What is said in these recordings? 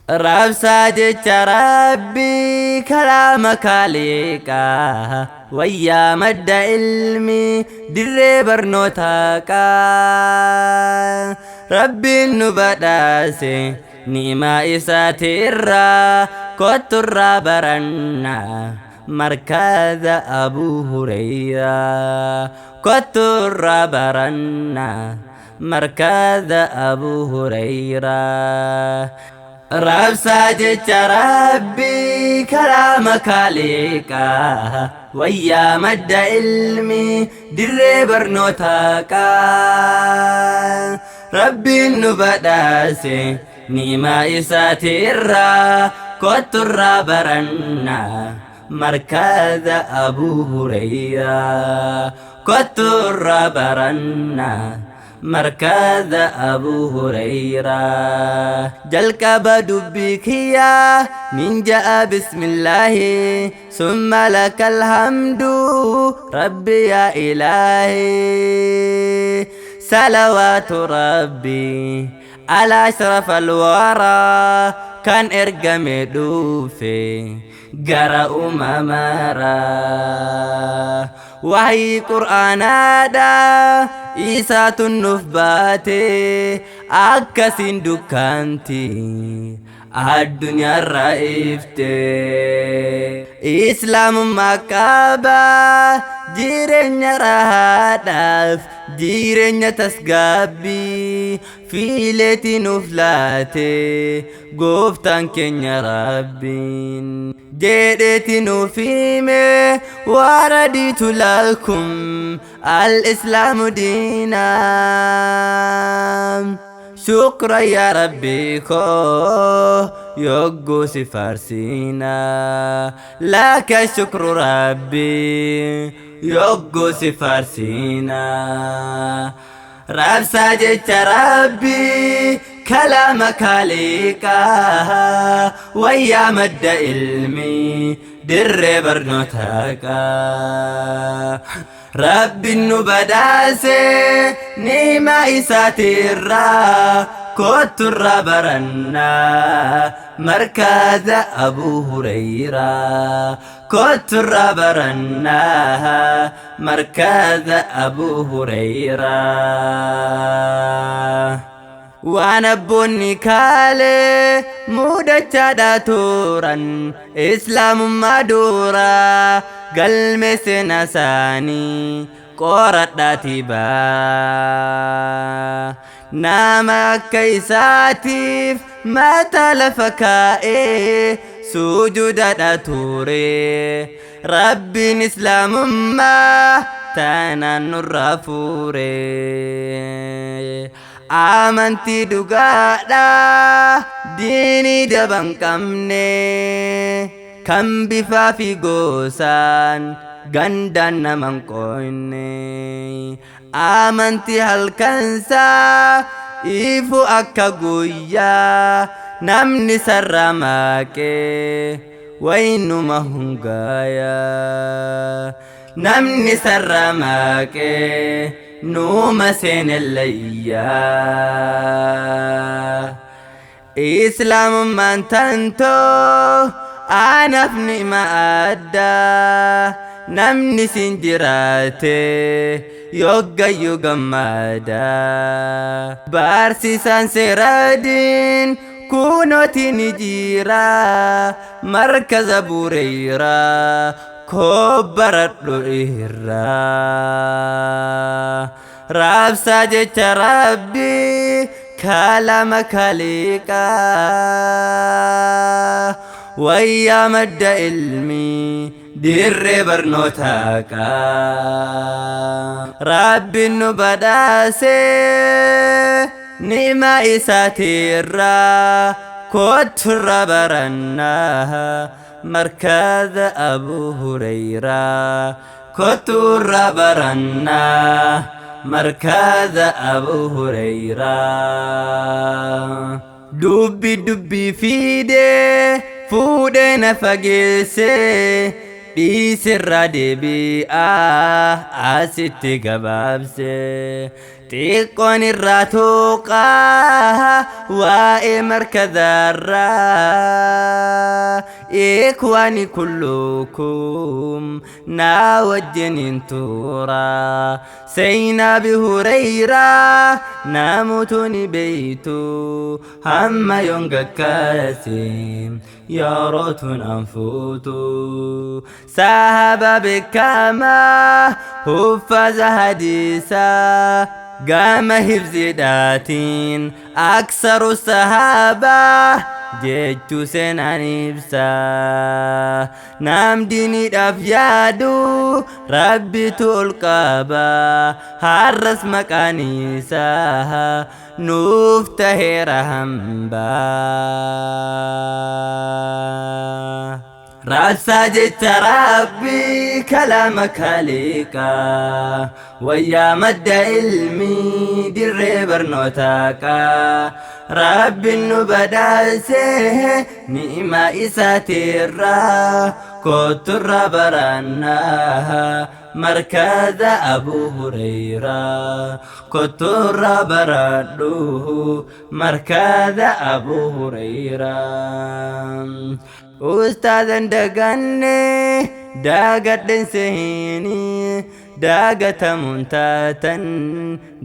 Raabsaa jecha Rabbii kalaama kaaliqaa wayyaa madda ilmi dirree barnootaa qaa. Rabbiin nu badhaase ni'imaa isaatirraa kotturraa barannaa markaza Abuu Hureyraa kotturraa barannaa markaza Abuu Hureyraa. Raabsaa jecha Rabbii kalaama kaaliqaa wayyaa madda ilmi dirree barnootaa qaa. Rabbiin nu badhaase ni'imaa isaatirraa kotturraa barannaa markaza Abuu Hureyraa kotturraa barannaa markaza Abuu Hureyraa. Jalqaba dubbii kiyyaa nin ja'a bismillaahi summa lakal hamdu rabbi yaa ilaahi. Salawaatu rabbi ala ashraf alwaraa kan ergame dhufe gara uumamaraa. Wahii qur'aanaadha isaatu nuuf baate akkasiin dukkaanti addunyaarra ifte. Islaamummaa qaba jireenya rahaadhaaf jireenya tasgabbii fiileeti nuuf laate gooftaan keenya Rabbiin jedheeti nuuf hime waradiitu lakum al-islaamu diinaa. Shukra yaa Rabbii koo yogguu si faarsiina laka shukru Rabbii yogguu si faarsiina. Raabsaa jecha Rabbii kalaama kaaliqaa wayyaa madda ilmi dirree barnootaa qaa. Rabbiin nu badhaase ni'imaa isaatirraa kotturraa barannaa markaza Abuu Hureyraa kotturraa barannaa markaza Abuu Hureyraa. Waan abboonni kaalee mudachaadha turan islaamummaa dura galme seena isaanii qoradhaati baa. Nama akka isaatiif mataa lafa kaa'ee sujuudadha ture. Rabbiin islaamummaa tanaan nurraa fuure. Amantii dhugaadha diinii daba hin qabne kan bifaa fi gosaan gandaan nama hin qoyne. Amantii halkansaa ifu akka guyyaa namni sarara maqee waynuma hungaaya. Namni sarara maqee nuuma seenellayyaa. Islaamummaan tantoo anaaf ni'ima addaa namni siin jiraate yoggayyuu gammada. Barsiisaan seeradiin kunooti ni jira markaza Bureyraa koo baradhu irraa. Raabsaa jecha Rabbii kalaama kaaliqaa wayyaa madda ilmi dirree barnootaa qaa. Rabbiin nu badhaase ni'ima isaatirraa kotturraa barannaa markaza Abuu Hureyraa kotturraa barannaa markaza Abuu Hureyraa. Dubbi dubbii fiidee fuudhee na fageesse dhiisirraa deebi'aa asitti gabaabse. Xiqqoon irraa tuuqaa waa'ee markazaarraa. Ikwaani kullukum naa wajjiniin turaa. Seenaa Abi Hureyraa namoota ni beeytu hamma yoon gakkaase yerootuun anfuutu. Sahaba beekamaa huffaza hadiisaa gama hifzidhaatiin aksaru sahaabaa jechuu seenaan ibsaa. Nam diiniidhaaf yaadu Rabbitu ol qaba, har'as maqaan isaa nuuf taheera hambaa. Raabsaa jecha Rabbii kalaama kaaliqaa, wayyaa madda ilmii dirree barnootaqaa. Rabbiin nu badhaase ni'ima isaatirraa, kotturraa barannaa markaza Abu Hureyraa. Kotturraa baradhu markaza Abu Hureyraa. Ustaazan daganne daagadhen seeni, daagatamuun taatan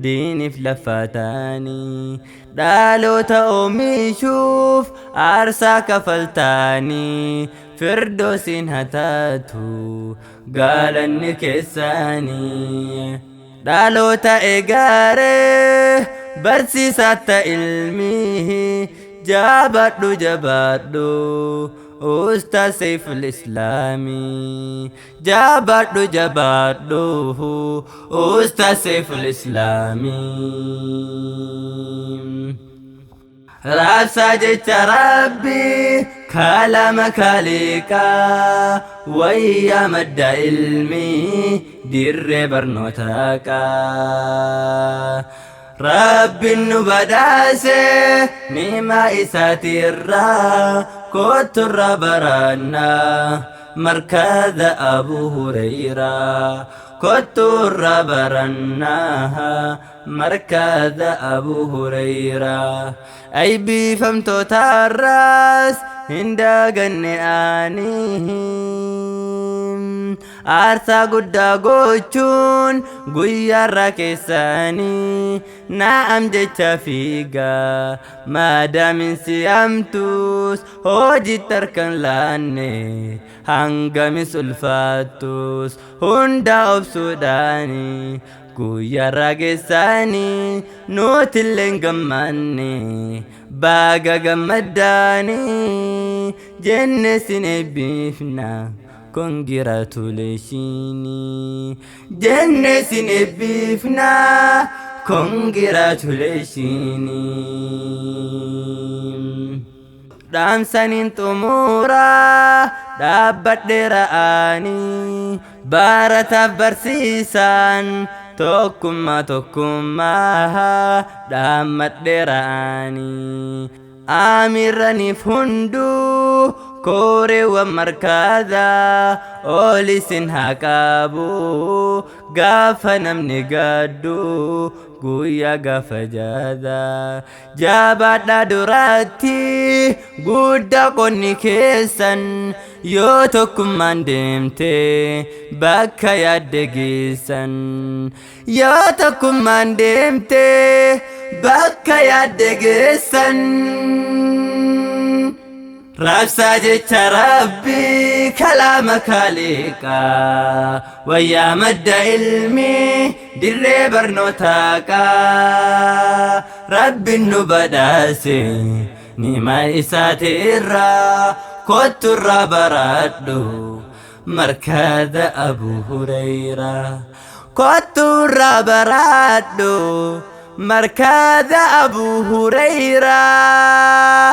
diiniif lafaataanii, dhaloota oomishuuf aarsaa kafaltaanii, firdoosiin haa taatu gaalanni keessanii. Dhaloota eegaaree barsiisatta ilmii, jabaadhu jabaadhu Ustaaz Seiful Islaamii. Jabaadhu jabaadhu Ustaaz Seiful Islaamii. Raabsaa jecha Rabbii kalaama kaaliqaa, wayyaa madda ilmii dirree barnootaqaa. Rabbiin nu badhaase ni'ima isaatirraa, kotturraa barannaa markaza Abu Hureyraa. Kotturraa barannaa markaza Abu Hureyraa. Aybiifamtootarraas hin daganne ani, aarsaa guddaa gochuun guyyaarraa keessanii naa'am jecha fiigaa, maadaamin si'amtus hojiitti harkan laanne, hangamis ulfaattus hunda obsuudhaani guyyaarraa geessanii nutilleen gammanne, baga gammaddaanii jenne sin eebbifna. Congratulations jenne sin eebbifna, congratulations. Dhaamsaniin xumuraa dhaabbadheera ani, barataaf barsiisaan tokkummaa tokkummaa dhaammadheera ani. Aamirraniif hunduu kooreewwan markaazaa olisin haa qabu gaafa namni gaddu guyyaa gaafa jaadaa. Jabaadhaa duratti guddaa qonni keessan, yoo tokkummaan deemte bakka yaadde geessan, yoo tokkummaan deemte bakka yaadde geessan. Raabsaa jecha Rabbii kalaama kaaliqaa, wayyaa madda ilmii dirree barnootaqaa. Rabbiin nu badhaase ni'ima isaatirraa, kotturraa baradhu markaza Abu Hureyraa. Kotturraa baradhu markaza Abu Hureyraa.